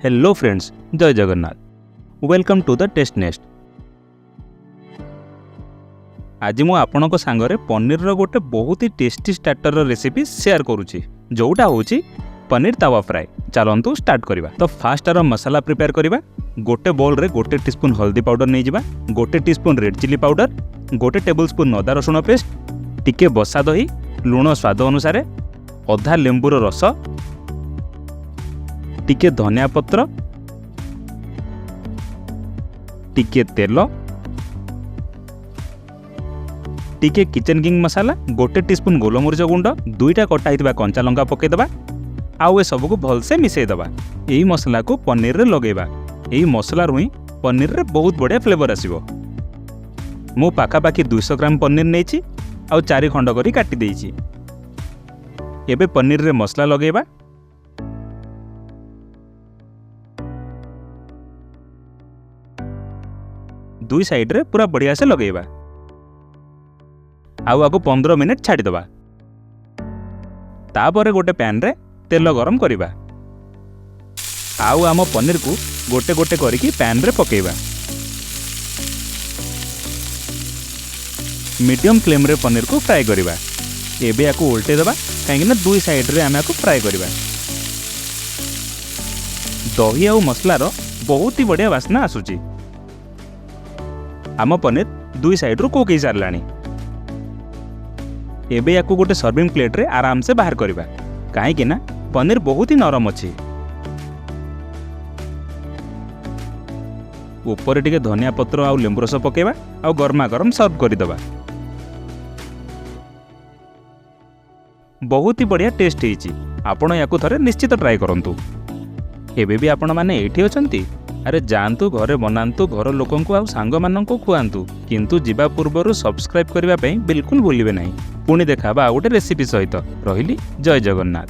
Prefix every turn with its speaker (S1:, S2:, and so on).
S1: Hello friends, Jay Jagannath. Welcome to the Taste Nest. ଆଜି ମୁଁ ଆପଣଙ୍କ ସାଙ୍ଗରେ ପନିରର ଗୋଟେ ବହୁତ ହି ଟେଷ୍ଟି ଷ୍ଟାର୍ଟରର ରେସିପି ସେୟାର କରୁଛି, ଯେଉଁଟା ହେଉଛି ପନିର ତାୱା ଫ୍ରାଏ। ଚାଲନ୍ତୁ ଷ୍ଟାର୍ଟ କରିବା। ତ ଫାଷ୍ଟ ତାର ମସଲା ପ୍ରିପେୟାର କରିବା। ଗୋଟେ ବୋଲ୍ରେ 1 ଟିସ୍ପୁନ୍ ହଳଦୀ ପାଉଡ଼ର ନେଇଯିବା, 1 teaspoon red chilli powder, 1 tablespoon ଅଦା ରସୁଣ ପେଷ୍ଟ, ଟିକେ ବସା ଦହି, ଲୁଣ ସ୍ୱାଦ ଅନୁସାରେ, ଅଧା ଲେମ୍ବୁର ରସ, ଟିକେ ଧନିଆ ପତ୍ର, ଟିକେ ତେଲ, ଟିକେ କିଚେନ୍ କିଙ୍ଗ ମସଲା, 1 ଟିସ୍ପୁନ୍ ଗୋଲମରିଚ ଗୁଣ୍ଡ, ଦୁଇଟା କଟା ହେଇଥିବା କଞ୍ଚା ଲଙ୍କା ପକାଇଦେବା ଆଉ ଏସବୁକୁ ଭଲସେ ମିଶାଇଦେବା। ଏଇ ମସଲାକୁ ପନିରରେ ଲଗାଇବା। ଏଇ ମସଲାରୁ ହିଁ ପନିରରେ ବହୁତ ବଢ଼ିଆ ଫ୍ଲେଭର ଆସିବ। ମୁଁ ପାଖାପାଖି 200 ଗ୍ରାମ ପନିର ନେଇଛି ଆଉ ଚାରି ଖଣ୍ଡ କରି କାଟି ଦେଇଛି। ଏବେ ପନିରରେ ମସଲା ଲଗାଇବା। ଦୁଇ ସାଇଡ଼ରେ ପୁରା ବଢ଼ିଆ ସେ ଲଗାଇବା ଆଉ ଆକୁ 15 ମିନିଟ୍ ଛାଡ଼ିଦେବା। ତାପରେ ଗୋଟେ ପ୍ୟାନ୍ରେ ତେଲ ଗରମ କରିବା ଆଉ ଆମ ପନିରକୁ ଗୋଟେ ଗୋଟେ କରିକି ପ୍ୟାନ୍ରେ ପକାଇବା। ମିଡ଼ିୟମ୍ ଫ୍ଲେମ୍ରେ ପନିରକୁ ଫ୍ରାଏ କରିବା। ଏବେ ୟାକୁ ଓଲଟେଇ ଦେବା, କାହିଁକିନା ଦୁଇ ସାଇଡ଼୍ରେ ଆମେ ୟାକୁ ଫ୍ରାଏ କରିବା। ଦହି ଆଉ ମସଲାର ବହୁତ ହି ବଢ଼ିଆ ବାସ୍ନା ଆସୁଛି। ଆମ ପନିର ଦୁଇ ସାଇଡ଼୍ରୁ କୁକ୍ ହେଇସାରିଲାଣି। ଏବେ ୟାକୁ ଗୋଟେ ସର୍ଭିଂ ପ୍ଲେଟ୍ରେ ଆରାମସେ ବାହାର କରିବା, କାହିଁକି ନା ପନିର ବହୁତ ହି ନରମ ଅଛି। ଉପରେ ଟିକେ ଧନିଆ ପତ୍ର ଆଉ ଲେମ୍ବୁ ରସ ପକାଇବା ଆଉ ଗରମା ଗରମ ସର୍ଭ କରିଦେବା। ବହୁତ ହି ବଢ଼ିଆ ଟେଷ୍ଟ ହେଇଛି। ଆପଣ ୟାକୁ ଥରେ ନିଶ୍ଚିତ ଟ୍ରାଏ କରନ୍ତୁ। ଏବେ ବି ଆପଣମାନେ ଏଇଠି ଅଛନ୍ତି? ଆରେ ଯାଆନ୍ତୁ, ଘରେ ବନାନ୍ତୁ, ଘର ଲୋକଙ୍କୁ ଆଉ ସାଙ୍ଗମାନଙ୍କୁ ଖୁଆନ୍ତୁ। କିନ୍ତୁ ଯିବା ପୂର୍ବରୁ ସବସ୍କ୍ରାଇବ୍ କରିବା ପାଇଁ ବିଲକୁଲ ଭୁଲିବେ ନାହିଁ। ପୁଣି ଦେଖା ହେବା ଆଉ ଗୋଟେ ରେସିପି ସହିତ। ରହିଲି, ଜୟ ଜଗନ୍ନାଥ।